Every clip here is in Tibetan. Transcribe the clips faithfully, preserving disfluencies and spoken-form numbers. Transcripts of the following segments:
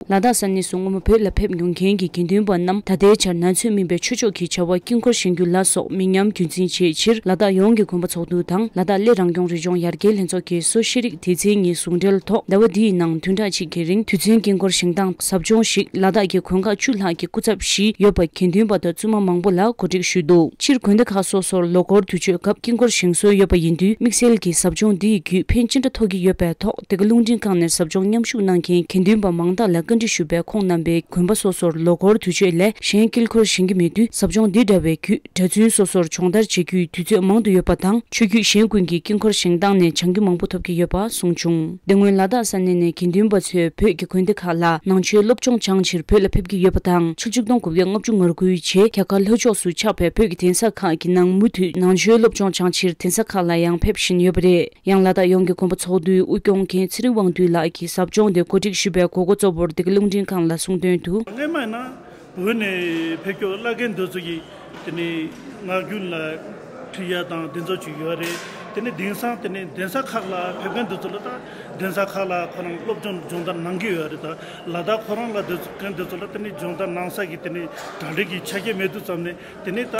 ལ་དྭགས་ས་གནས་སུ་སྔོན་མ་བོད་ལ་ཕེབས་མྱོང་མཁན་གྱི་དགེ་འདུན་པ་རྣམས་ད་ལྟའི་ཆར་ན་ཚོད་སྨིན་པའི་ཆོས་ཕྱོགས་ཀྱི་བྱ་བ་དཀྱིལ་འཁོར་བཞེངས་རྒྱུ་ལ་སོགས་མི་ཉམས་རྒྱུན་འཛིན་བྱེད་ཕྱིར། ལ་དྭགས་ཡོངས་ཀྱི་དགོན་པ་ཚོགས་འདུ་དང་ལ་དྭགས་གླེ་རང་སྐྱོང་རི་ལྗོངས་ཡར་རྒྱས་ལྷན་ཚོགས་ཀྱིས་བཟོ་ཤེས་རིག་སྡེ་ཚན་གཉིས་ཟུང་འབྲེལ་ཐོག་ཟླ་བ་འདིའི་ནང་བདུན་ཕྲག་གཅིག་གི་རིང་དུས་ཚོད་དཀྱིལ་འཁོར་བཞེངས་སྟངས་ཟབ་སྦྱོང་ཞིག་ལ་དྭགས་ཀྱི་དགོན་ཁག་བཅུ་ལྷག་གི་སྐུ་ཚབ་བཞི་ཡོད་པ་དགེ་འདུན་པ་དང་བཙུན་མ་མང་པོ་ལ་གོ་སྒྲིག་ཞུས་འདུག་སྤྱིར་དགོན་སྡེ་ཁག་སོ་སོར་ལོ་འཁོར་དུས་མཆོད་སྐབས་དཀྱིལ་འཁོར་བཞེངས་སྲོལ་ཡོད་པ་ཡིན་དུས། དམིགས་བསལ་གྱི་ཟབ་སྦྱོང་འདི་ཡི་བརྒྱུད་ཕན་ཅི་འདྲ་ཐོགས་ཀྱི་ཡོད་པའི་ཐོག་དེ་ག་རླུང་འཕྲིན་ཁང་ནས་ཟབ་སྦྱོང་མཉམ་ཞུགས་གནང་མཁན་དགེ་འདུན་པ་མང་དག་ལ་བཀའ་འདྲི་ཞུས་པས། ཁོང་རྣམ་པས་དགོན་པ་སོ་སོར་ལོ་འཁོར་དུས་མཆོད་ལས་གཞན་དཀྱིལ་འཁོར་བཞེངས་ཀྱི་མེད་དུས། ཟབ་སྦྱོང་འདི་འདྲ་བའི་བརྒྱུད་གྲྭ་བཙུན་སོ་སོར་སྦྱོང་བརྡར་བྱེད་རྒྱུའི་དུས་ཚོད་མང་དུ་ཡོད་པ་དང་། ཆོས་བརྒྱུད་གཞན་ཀུན་གྱིས་དཀྱིལ་འཁོར་བཞེངས་སྟངས་ནས་བྱང་རྒྱུ་མང་པོ་ཐོབ་ཀྱི་ཡོད་པ་གསུངས་བྱུང་། དེ་སྔོན་ལ་དྭགས་ས་གནས་ནས་དགེ་འདུན་པ་ཚོས་བོད་ཀྱི་དགོན་སྡེ་ཁག་ལ་ནང་ཆོས་སློབ་སྦྱོང་སྦྱང་ཕྱིར་བོད་ལ་ཕེབས་ཀྱི་ཡོད་པ་དང་། ཆིག་སྟོང་དགུ་བརྒྱ་ལྔ་བཅུ་ང་དགུའི་རྗེས་རྒྱ་གར་ལྷོ་ཕྱོགས་སུ་ཆགས་པའི་བོད་ཀྱི་གདན་ས་ཁག་གི་ནང་མུ་མཐུད་ནང་ཆོས་སློབ་སྦྱོང་སྦྱང་ཕྱིར་གདན་ས་ཁག་ལ་ཡང་ཕེབས་བཞིན་ཡོད་པ་རེད། ཡང་ལ་དྭགས་ཡོངས་ཀྱི་དགོན་པ་ཚོགས་འདུའི་དབུ་སྐྱོང་མཁན་ཚེ་རིང་དབང་འདུས་ལགས་ཀྱིས་ཟབ་སྦྱོང་དེ་གོ་སྒྲིག་ཞུས་པའི་དགོས་མཁོ་གཙོ་བོར་འདི་ག་རླུང་འཕྲིན་ཁང་ལ་གསུངས་དོན་དུ། སྔོན་མ་ཡིན་ན་བོད་ནས་ཕེབས་སྐྱོད་གླ་མཁན་འདི་ཚོ་གིས་དེ་ནས་ངག་རྒྱུན་ལ་ཁྲིད་ཡ་དང་དེ་ཚོ་ཅིག་ཡོད་རེད། དེ་ནས་དེང་སང་དེ་ནས་གདན་ས་ཁག་ལ་ཕེབས་མཁན་འདི་ཚོ་ལ་ད་གདན་ས་ཁག་ལ་ཁོ་རང་སློབ་སྦྱོང་སྦྱོང་བརྡར་གནང་གི་ཡོད་རེད། ད་ལ་དྭགས་ཁོ་རང་ལ་འདི་ཚོ་མཁན་འདི་ཚོ་ལ་དེ་ནས་སྦྱོང་བརྡར་གནང་ས་གི་དེ་ནས་གྲ་སྒྲིག་གི་ཆ་རྐྱེན་མེད་དུས་ཙམ་ནས། དེ་ནས་ད་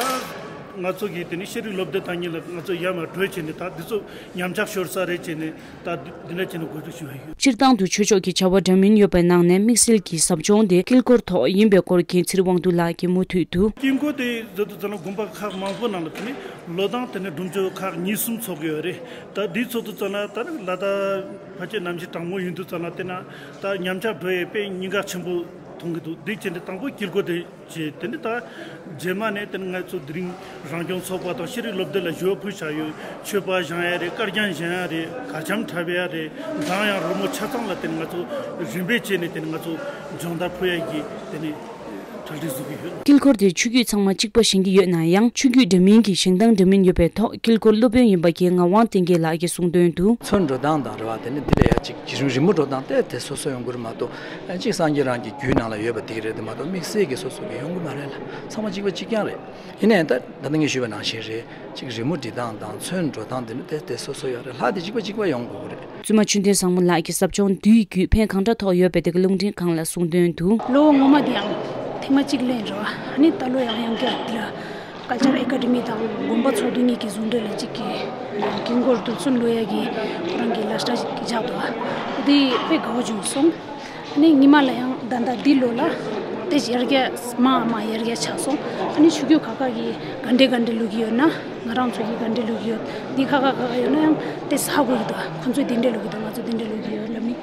ང་ཚོ་གི་དེ་ནས་ཤེས་རིག་སློབ་སྡེ་དང་གཉིས་ལ་ང་ཚོ་ཡར་མར་བགྲོད་བྱས་ནས་ད་འདི་ཚོ་ཉམས་ཆག་ཤོར་ས་རེད་བྱས་ནས། ད་འདི་འདི་འདྲ་བྱས་ནས་གོ་སྒྲིག་ཞུ་བ་ཡོད། སྤྱིར་བཏང་དུ་ཆོས་ཕྱོགས་ཀྱི་བྱ་བ་འདྲ་མིན་ཡོད་པའི་ནང་ནས་དམིགས་བསལ་གྱི་ཟབ་སྦྱོང་དེ་དཀྱིལ་འཁོར་ཐོག་ཡིན་པའི་སྐོར་མཁན་ཚེ་རིང་དབང་འདུས་ལགས་ཀྱིས་མུ་མཐུད་དུ། དཀྱིལ་འཁོར་དེ་བཟོ་དུས་ཙམ་ལ་དགོན་པ་ཁག་མང་པོ་ནང་ལ་དེ་ནི་ལོ་ལྟར་དེ་ནི་སྒྲུབ་མཆོད་ཁག་གཉིས་གསུམ་ཚོགས་ཀྱི་ཡོད་རེད། ད་འདི་ཚོགས་དུས་ཙམ་ལ་ད་ནི་ལ་དྭགས་ཕལ་ཆེར་གནམ་གཤིས་གྲང་མོ་ཡིན་དུས་ཙམ་ལ་དེ་ན་ད་ཉམས་ཆག་འགྲོ་ཡས་དཔེ་ཉེན་ཁ་ཆེན་པོ་མཐོང་གི་འདུག་འདི་བྱས་ནས་དང་པོ་དཀྱིལ་འཁོར་དེ། ཅེས་དེ་འདི་ལྟར་རྗེས་མ་ནས་དེ་ནི་ང་ཚོ་དེ་རིང་རང་སྐྱོང་ཚོགས་པ་དང་ཤེས་རིག་སློབ་སྡེ་ལ་ཞུ་བ་ཕུལ་བཞག་ཡོད། མཆོད་པ་བཞེངས་ཡ་རེད། དཀར་རྒྱན་བཞེངས་ཡ་རེད། གར་འཆམ་འཁྲབ་ཡ་རེད། མདང་ཡང་རོལ་མོ་ཆ་ཚང་ལ་དེ་ནི་ང་ཚོ་རིམ་པས་བྱས་ནས་དེ་ནི་ང་ཚོ་སྦྱོང་བརྡར་ཕུལ་ཡ་གི་དེ་ནི་གྲ་སྒྲིག་བཟོ་གི་ཡོད། དཀྱིལ་འཁོར་དེ་ཆོས་བརྒྱུད་ཚང་མ་གཅིག་པ་བཞེངས་ཀྱི་ཡོད་ན་ཡང་། ཆོས་བརྒྱུད་འདྲ་མིན་གྱི་བཞེངས་སྟངས་འདྲ་མིན་ཡོད་པའི་ཐོག་དཀྱིལ་འཁོར་སློབ་དཔོན་ཡིན་པ་རྒན་ངག་དབང་བསྟན་རྒྱས་ལགས་ཀྱིས་གསུངས་དོན་དུ། ཚོན་འགྲོ་སྟངས་དང་རེད་བ། དེ་ནི་འདི་ལ་ཡ་གཅིག་རི་རི་མོ་འགྲོ་སྟངས་དེ་དེ་སོ་སོ་ཡོང་གི་རེད་མ་གཏོགས། གཅིག་སངས་རྒྱས་རང་གི་རྒྱུད་ནང་ལ་ཡོད་པ་དེ་ག་རེད་དེ་མ་གཏོགས། དམིགས་བསལ་གྱི་སོ་སོ་གི་ཡོང་གི་མ་རེད་ལ། ཚང་མ་གཅིག་པ་གཅིག་རྐྱང་རེད། ཡིན་ནའི་ད་ད་ལྟ་ངས་ཞུས་པ་ནང་བཞིན་རེད། གཅིག་རི་མོ་འབྲི་སྟངས་དང་ཚོན་འགྲོ་སྟངས་དེ་ནི་དེ་དེ་སོ་སོ་ཡོད་རེད། ལྷ་དེ་གཅིག་པ་གཅིག་པ་ཡོང་དགོས་ཀྱི་རེད། བཙུན་མ་ཆོས་ལྡན་བཟང་མོ་ལགས་ཀྱིས་ཟབ་སྦྱོང་འདི་ཡི་བརྒྱུད་ཕན་གང་འདྲ་ཐོགས་ཡོད་པའི་དེ་ག་རླུང་འཕྲིན་ཁང་ལ་གསུངས་དོན་དུ། ལོ་ངོ་མ་དེ་ཡང་ཐེངས་མ་གཅིག་ལེན་རོགས། ཨ་ནི་ད་ལོ་ཡང་ཡང་བསྐྱར་འདི་ལ་ཀལ་ཅར་ཨེ་ཀ་ཌི་མི་དང་དགོན་པ་ཚོགས་འདུ་གཉིས་ཀྱི་ཟུང་འབྲེལ་ལ་གཅིག་གི་དཀྱིལ་འཁོར་རྡུལ་ཚོན་བླུག་ཡ་གི་ཁོ་རང་གི་ལས་གྲྭ་ཞིག་བཞག་འདུག་འདི་དཔེ་དགའ་བོ་བྱུང་སོང་། ཨ་ནི་ཉི་མ་ལ་ཡང་ད་ལྟ་འདི་ལོ་ལ་དེ་ཡར་རྒྱས་མ་མ་ཡར་རྒྱས་ཆགས་སོང་། ཨ་ནི་ཆོས་བརྒྱུད་ཁག་ཁག་གི་ག་འདྲས་ག་འདྲས་བླུག་གི་ཡོད་ན། ང་རང་ཚོ་གི་ག་འདྲས་བླུག་གི་ཡོད། འདི་ཁག་ཁག་ཁག་ཁག་ཡོད་ན་ཡང་དེ་ཧ་གོ་གི་འདུག་ཁོང་ཚོས་འདི་འདྲས་བླུག་གི་འདུག་ང་ཚོ་འདི་འདྲས་བླུག་གི་ཡོད་ལབ་ནི།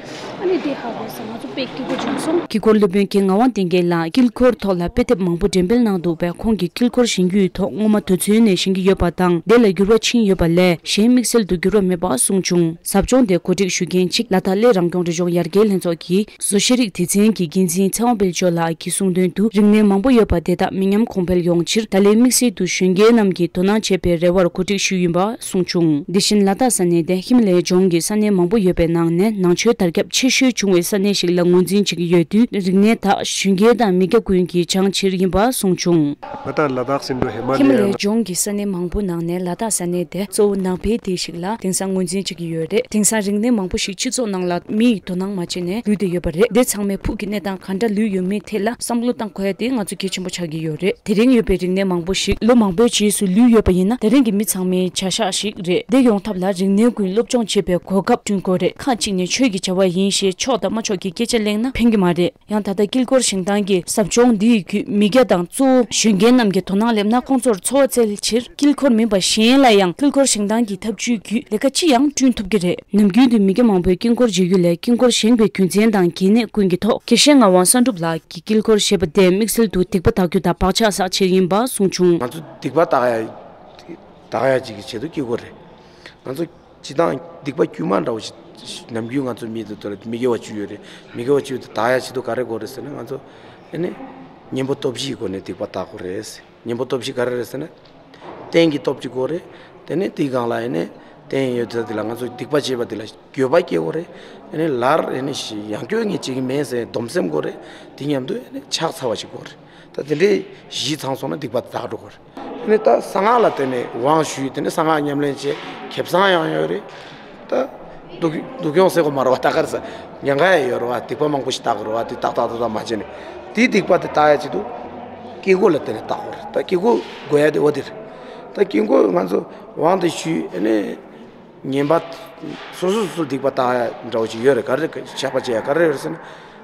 ཨ་ནི་དེ་ཧ་གོ་སོང་། ང་ཚོ་དཔེ་སྐྱིད་པོ་བྱུང་སོང་། དཀྱིལ་འཁོར་སློབ་དཔོན་རྒན་ངག་དབང་བསྟན་རྒྱས་ལགས་དཀྱིལ་འཁོར་ཐོག་ལ་དཔེ་དེབ་མང་པོ་འགྲེམས་སྤེལ་གནང་འདུག་པས། ཁོང་གིས་དཀྱིལ་འཁོར་བཞེངས་རྒྱུའི་ཐོག་སྔོན་མ་དུས་ཚོད་ནས་བཞེངས་ཀྱི་ཡོད་པ་དང་། དེ་ལ་འགྱུར་བ་ཕྱིན་ཡོད་པ་ལས་གཞན་དམིགས་བསལ་དུ་འགྱུར་བ་མེད་པ་གསུངས་བྱུང་། ཟབ་སྦྱོང་དེ་གོ་སྒྲིག་ཞུ་མཁན་གཅིག་ལ་དྭགས་གླེ་རང་སྐྱོང་རི་ལྗོངས་ཡར་རྒྱས་ལྷན་ཚོགས་ཀྱི་བཟོ་ཤེས་རིག་སྡེ་ཚན་གྱི་འགན་འཛིན་ཚེ་དབང་དཔལ་འབྱོར་ལགས་ཀྱིས་གསུངས་དོན་དུ། རིག་གནས་མང་པོ་ཡོད་པ་དེ་དག་མི་ཉམས་གོང་འཕེལ་ཡོང་ཕྱིར། ད་ལན་དམིགས་བསལ་དུ་གཞོན་སྐྱེས་རྣམས་ཀྱིས་དོ་སྣང་བྱེད་པའི་རེ་བར་གོ་སྒྲིག་ཞུས་ཡིན་པ་གསུངས་བྱུང་། དེ་བཞིན་ལ་དྭགས་ས་གནས་དེ་ཧི་མ་ལ་ཡའི་ལྗོངས་ཀྱི་ས་གནས་མང་པོ་ཡོད་པའི་ནང་ནས་ནང་ཆོས་དར་ཁྱབ་ཆེ་ཤོས་བྱུང་བའི་ས་གནས་ཤིག་ལ་ངོས་འཛིན་བྱེད་ཀྱི་ཡོད་དུས། རིག་གནས་དག་གཞོན་སྐྱེས་དང་མི་སྐྱ་ཀུན་གྱིས་སྦྱང་ཕྱིར་ཡིན་པ་གསུངས་བྱུང་། ང་དང་ལ་དྭགས་སིན་འགྲོ་ཧི་མ་ལ་ཡའི། ཧི་མ་ལ་ཡའི་ལྗོངས་ཀྱི་ས་གནས་མང་པོ་ནང་ནས་ལ་དྭགས་ས་གནས་དེ་གཙོ་བོ་ནང་པའི་སྡེ་ཞིག་ལ་དེང་སང་ངོས་འཛིན་བྱེད་ཀྱི་ཡོད་རེད། དེང་སང་རིག་གནས་མང་པོ་ཞིག་སྤྱི་ཚོགས་ནང་ལ་མིས་དོ་སྣང་མ་བྱས་ནས་ལུས་བསྡད་ཡོད་པ་རེད། དེ་ཚང་མའི་ཕུགས་ཀྱི་གནས་སྟངས་ག་འདྲ་ལུས་ཡོད་མེད་ཐད་ལ་བསམ་བློ་བཏང་དགོས་ཡ་དེ་ང་ཚོ་གལ་ཆེན་པོ་ཆགས་ཀྱི་ཡོད་རེད། དེ་རིང་ཡོད་པའི་རིག་གནས་མང་པོ་ཞིག་ལོ་མང་པོའི་རྗེས་སུ་ལུས་ཡོད་པ་ཡིན་ན། དེ་རིང་གི་མི་ཚང་མའི་བྱ་གཞག་ཞིག་རེད། དེ་ཡོང་ཐབས་ལ་རིག་གནས་ཀུན་སློབ་སྦྱོང་བྱེད་པའི་གོ་སྐབས་བསྐྲུན་དགོས་རེད། ཁ་གཅིག་ནས་ཆོས་ཀྱི་བྱ་བ་ཡིན་ཞེས་ཕྱོགས་དང་མ་ཕྱོགས་ཀྱི་སྐད་ཆ་གླེང་ན་ཕན་གྱི་མ་རེད། ཡང་ད་ལྟ་དཀྱིལ་འཁོར་བཞེངས་སྟངས་ཀྱི་ཟབ་སྦྱོང་འདི་ཡི་བརྒྱུད་མི་སྐྱ་དང་གཙོ་བོ་གཞོན་སྐྱེས་རྣམས་ཀྱིས་དོ་སྣང་སླེབས་ན། ཁོང་ཚོར་འཚོ་བ་སྩལ་ཕྱིར་དཀྱིལ་འཁོར་མིན་པ་གཞན་ལ་ཡང་དཀྱིལ་འཁོར་བཞེངས་སྟངས་ཀྱི་ཐབས་ཇུས་བརྒྱུད་ལས་ཀ་ཅི་ཡང་བསྐྲུན་ཐུབ་ཀྱི་རེད། ནམ་རྒྱུན་དུ་མི་སྐྱ་མང་པོས་དཀྱིལ་འཁོར་མཇལ་རྒྱུ་ལས། དཀྱིལ་འཁོར་བཞེངས་པའི་རྒྱུ་མཚན་དང་གལ་གནད་ཀུན་གྱི་ཐོག་དགེ་བཤེས་ངག་དབང་བསམ་གྲུབ་ལགས་ཀྱིས་དཀྱིལ་འཁོར་ཞེས་པ་དེ་དམིགས་བསལ་དུ་སྡིག་པ་དག་རྒྱུ་དང་བག་ཆགས་བསགས་ཕྱིར་ཡིན་པ་གསུངས་བྱུང་། ང་ཚོ་སྡིག་པ་དག་ཡ་དག་ཡ་ཅིག་གི་ཆེད་དུ་དཀྱིལ་འཁོར་རེད། ང་ཚོ་སྤྱིར་བཏང་སྡིག་པ་དཀྱུས་མ་འདྲ་བོ་ཞིག་ནམ་རྒྱུན་ང་ཚོ་མི་དེ་ཚོ་ལ་མི་དགེ་བ་བཅུ་ཡོད་རེད། མི་དགེ་བ་བཅུ་དེ་དག་ཡ་ཆེད་དུ་ག་རེ་དགོས་རེད་ཟེར་ན། ང་ཚོ་ཨེ་ནི་གཉེན་པོ་སྟོབས་བཞིའི་སྒོ་ནས་སྡིག་པ་དག་དགོས་རེད། གཉེན་པོ་སྟོབས་བཞི་ག་རེ་རེད་ཟེར་ན། རྟེན་གྱི་སྟོབས་གཅིག་དགོས་རེད། དེ་ནས་དེའི་སྒང་ལ་ཨེ་ནི་རྟེན་ཡོད་ཚད་དེ་ལ་ང་ཚོ་སྡིག་པ་བྱས་པ་དེ་ལ་འགྱོད་པ་སྐྱེ་དགོས་རེད། ཨེ་ནི་ལར་ཨེ་ནི་ཡང་སྐྱོན་ངས་བྱེད་ཀྱི་མེད་ཟེར་སྡོམ་སེམས་དགོས་རེད། དེ་མཉམ་དུ་ཨེ་ནི་ཕྱག་འཚལ་བ་ཞིག་དགོས་རེད། ད་དེ་འདྲའི་གཞི་ཚང་སོང་ན་སྡིག་པ་དག་འགྲོ་གི་རེད། དེ་ནས་ད་གསང་སྔགས་ལ་བརྟེན་ནས་དབང་ཞུས། དེ་ནས་གསང་སྔགས་ཉམས་ལེན་བྱས། ཁེ་བཟང་ཡང་ཡོད་རེད། ད་ སྡུག་སྡུག་གྱོང་ཟེར་གོ་མ་རེད་བ། ད་ག་རེ་ཟ། ཉེན་ཁ་ཡང་ཡོད་རེད་བ། སྡིག་པ་མང་པོ་ཞིག་བཏགས་ཀྱི་རེད་བ། དེ་ཏག་ཏག་ཏག་ཏག་མ་བྱས་ནས། དེའི་སྡིག་པ་དེ་དག་ཡ་ཆེད་དུ་སྐྱེ་སྒོ་ལ་བརྟེན་ནས་བཏགས་དགོས་རེད། ད་སྐྱེ་སྒོ་དགོས་ཡ་དེ་འོ་དེ་རེད། ད་སྐྱེ་སྒོ་ང་ཚོ་དབང་དེ་ཞུས་ཨ་ནི། ངན་པ། སོ་སོ་སོ་སོ་སྡིག་པ་བཏགས་ཡ་འདྲ་བོ་ཅིག་ཡོད་རེད། ག་རེ་ཆགས་པ་བྱེད་ཡ་ག་རེ་ཡོད་རེད་ཟེར་ན།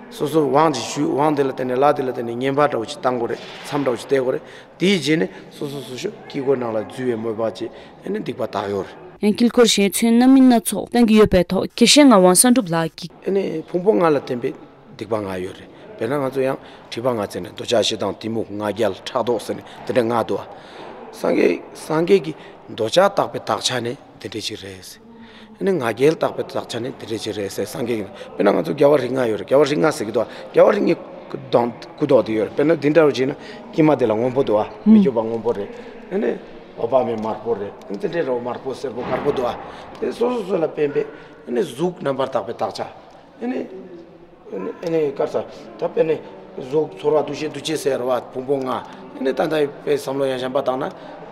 སོ་སོ་དབང་ཅིག་ཞུས། དབང་དེ་ལ་བརྟེན་ནས་ལ་དེ་ལ་བརྟེན་ནས་ངན་པ་འདྲ་བོ་ཅིག་བཏང་དགོས་རེད། མཚམས་འདྲ་བོ་ཅིག་བསྟན་དགོས་རེད། དེའི་རྗེས་ནས་སོ་སོ་སོ་སོ་སྐྱེ་སྒོ་ནང་ལ་འཛུལ་བའི་མོས་པ་བྱས་ཨ་ནི་སྡིག་པ་བཏགས་ཡོད་རེད། ཡང་དཀྱིལ་འཁོར་གཞན་མཚོན་རྣམ་སྨིན་སྣ་ཚོགས་བཏང་གི་ཡོད་པའི་ཐོག་དགེ་བཤེས་ངག་དབང་བསམ་གྲུབ་ལགས་ཀྱིས། ཨ་ནི་ཕུང་པོ་ལྔ་ལ་བརྟེན་པའི་སྡིག་པ་ལྔ་ཡོད་རེད། དཔེར་ན་ང་ཚོ་ཡང་སྒྲིབ་པ་ལྔ་ཟེར་ནས་འདོད་ཆགས་ཞེ་སྡང་གཏི་མུག་ང་རྒྱལ་ཕྲག་དོག་ཟེར་ནས་དེ་འདྲ་ལྔ་འདུག་ཨ། སངས་རྒྱས་སངས་རྒྱས་ཀྱིས་འདོད་ཆགས་བརྟག་པའི་དག་ཆ་ནི་དེ་འདྲ་ཅིག་རེད། ཨ་ནི་ང་རྒྱལ་བརྟག་པའི་དག་ཆ་ནི་དེ་འདྲ་ཅིག་རེད་ཟེར་སངས་རྒྱས་ཀྱིས། དཔེར་ན་ང་ཚོ་རྒྱལ་བ་རིགས་ལྔ་ཡོད་རེད། རྒྱལ་བ་རིགས་ལྔ་ཟེར་གྱི་འདུག་རྒྱལ་བ་རིགས་ལྔའི་སྐུ་མདོག་སྐུ་མདོག་དེ་ཡོད་རེད། དཔེར་ན་འདི་འདྲ་བ་བྱས་ན་དཀྱིལ་མ་དེ་ལ་སྔོན་པོ་འདུག་ཨ། མི་བསྐྱོད་པ་སྔོན་པོ་རེད། ཨ་ནི་འོད་དཔག་མེད་དམར་པོ་རེད། ཨ་ནི་དེ་འདྲའི་རོ་དམར་པོ་སེར་པོ་དཀར་པོ་འདུག་ཨ། དེ་སོ་སོ་སོ་ལ་དཔེན་པས་ཨ་ནི་གཟུགས་རྣམ་པར་དག་པའི་དག་ཆ། ཨ་ནི། ཨ་ནི་དཀར་ས། ད་དཔེར་ན་གཟུགས་ཚོར་བ་འདུ་ཤེས་འདུ་བྱེད་ཟེར་བ་ཕུང་པོ་ལྔ། ཨ་ནི་ད་ལྟ་དཔེ་བསམ་བློ་ཡང་གཞན་པ་བཏང་ན།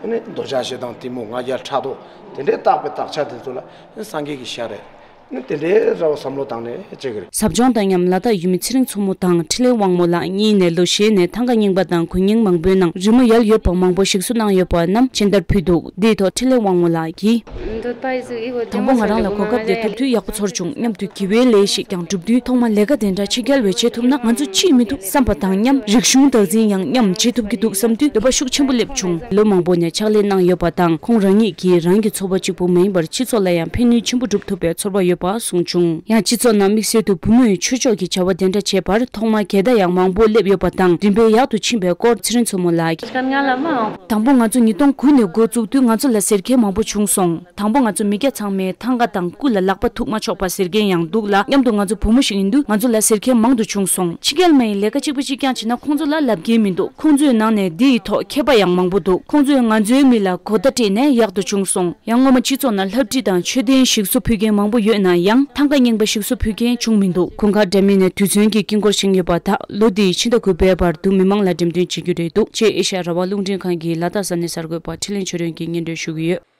ཨ་ནི་འདོད་ཆགས་ཞེ་སྡང་གཏི་མུག་ང་རྒྱལ་ཕྲག་དོག་དེ་འདྲའི་བརྟག་པའི་དག་ཆ་དེ་ཚོ་ལ་ཨ་ནི་སངས་རྒྱས་ཀྱི་ཞལ་རས། ཨ་ནི་དེ་འདྲའི་ར་བ་བསམ་བློ་བཏང་ནས་བྱེད་ཀྱི་རེད། ཟབ་སྦྱོང་དང་མཉམ་ལ་དྭགས་ཡུལ་མི་ཚེ་རིང་མཚོ་མོ་དང་འཕྲིན་ལས་དབང་མོ་ལགས་གཉིས་ནས་ལོ་ཤས་ནས་ཐང་ག་རྙིང་པ་དང་དགོན་རྙིང་མང་པོའི་ནང་རི་མོ་ཡལ་ཡོད་པ་མང་པོ་ཞིག་གསོ་གནང་ཡོད་པ་རྣམས་སྦྱིན་བདག་ཕུལ་འདུག་འདིའི་ཐོག་འཕྲིན་ལས་དབང་མོ་ལགས་ཀྱིས། དང་པོ་ང་རང་ལ་གོ་སྐབས་དེ་ཐོབ་དུས་ཡག་པོ་ཚོར་བྱུང་། མཉམ་དུ་དགེ་བའི་ལས་ཤིག་ཀྱང་བསྒྲུབ་དུས་ཐོག་མ་ལས་ཀ་དེ་འདྲ་ཕྱི་རྒྱལ་བས་བྱེད་ཐུབ་ན་ང་ཚོ་ཅིས་མི་ཐུབ་བསམ་པ་དང་མཉམ་རིག་གཞུང་བདག་འཛིན་ཡང་མཉམ་བྱེད་ཐུབ་ཀྱི་འདུག་བསམ་དུས་འདོད་པ་ཤུགས་ཆེན་པོ་སླེབས་བྱུང་། ལོ་མང་པོ་ནས་ཕྱག་ལས་གནང་ཡོད་པ་དང་ཁོང་རང་ཉིད་ཀྱིས་རང་གི་འཚོ་བ་གཅིག་པུ་མ་ཡིན་པར་སྤྱི་ཚོགས་ལ་ཡང་ཕན་ནུས་ཆེན་པོ་སྒྲུབ་ཐུབ་པའི་ཚོར་བ་ཡོད་པ་གསུངས་བྱུང་། ཡང་སྤྱི་ཚོགས་ནང་དམིགས་བསལ་དུ་བུ་མོས་ཆོས་ཕྱོགས་ཀྱི་བྱ་བ་དེ་འདྲ་བྱས་པར་ཐོག་མར་གྱེས་བརྡ་ཡང་མང་པོ་སླེབས་ཡོད་པ་དང་མགྲིན་པའི་ཡག་ཏུ་ཕྱིན་པའི་སྐོར་ཚེ་རིང་མཚོ་མོ་ལགས་ཀྱིས། དང་པོ་ང་ཚོ་ཉིས་སྟོང་དགུ་ནས་འགོ་བཙུགས་དུས་ང་ཚོ་ལ་ཟེར་མཁན་མང་པོ་བྱུང་སོང་། དང་པོ་ང་ཚོ་མི་སྐྱ་ཚང་མས་ཐང་ག་དང་སྐུ་ལ་ལག་པ་ཐུག་མ་ཆོག་པ་ཟེར་མཁན་ཡང་འདུག་ལ། མཉམ་དུ་ང་ཚོ་བུ་མོ་ཞིག་ཡིན་དུས་ང་ཚོ་ལ་ཟེར་མཁན་མང་དུ་བྱུང་སོང་། ཕྱི་རྒྱལ་མ་ཡིན་ལས་ཀ་གཅིག་པ་གཅིག་རྐྱང་བྱེད་ན་ཁོང་ཚོ་ལ་ལབ་མཁན་མི་འདུག་ཁོང་ཚོའི་ནང་ནས་འདི་ཡི་ཐོག་མཁས་པ་ཡང་མང་པོ་འདུག་ཁོང་ཚོས་ང་ཚོའི་མི་ལ་གོ་བརྡ་སྤྲད་ནས་ཡག་ཏུ་བྱུང་སོང་། ཡང་སྔོན་མ་སྤྱི་ཚོགས་ནང་ལྷ་བྲིས་དང་མཆོད་རྟེན་ཞིག་གསོ་ཕུལ་མཁན་མང་པོ་ཡོད་ན་ཡང་ཐང་ག་རྙིང་པ་ཞིག་གསོ་ཕུལ་མཁན་བྱུང་མི་འདུག་དགུན་ཁ་འདྲ་མིན་ནས་དུས་ཚོད་ཀྱི་དཀྱིལ་འཁོར་བཞེངས་ཡོད་པ་དག་ལོ་འདིའི་ཕྱི་ཟླ་དགུ་པའི་བར་དུ་མི་མང་ལ་འགྲེམས་སྟོན་བྱེད་རྒྱུ་རེད་འདུག་ཅེས་ཨེ་ཤ་ཡ་རང་དབང་རླུང་འཕྲིན་ཁང་གི་ལ་དྭགས་ས་གནས་གསར་འགོད་པ་འཕྲིན་ལས་ཆོས་སྒྲོན་གྱིས་སྙན་སྒྲོན་ཞུ་གི་ཡོད།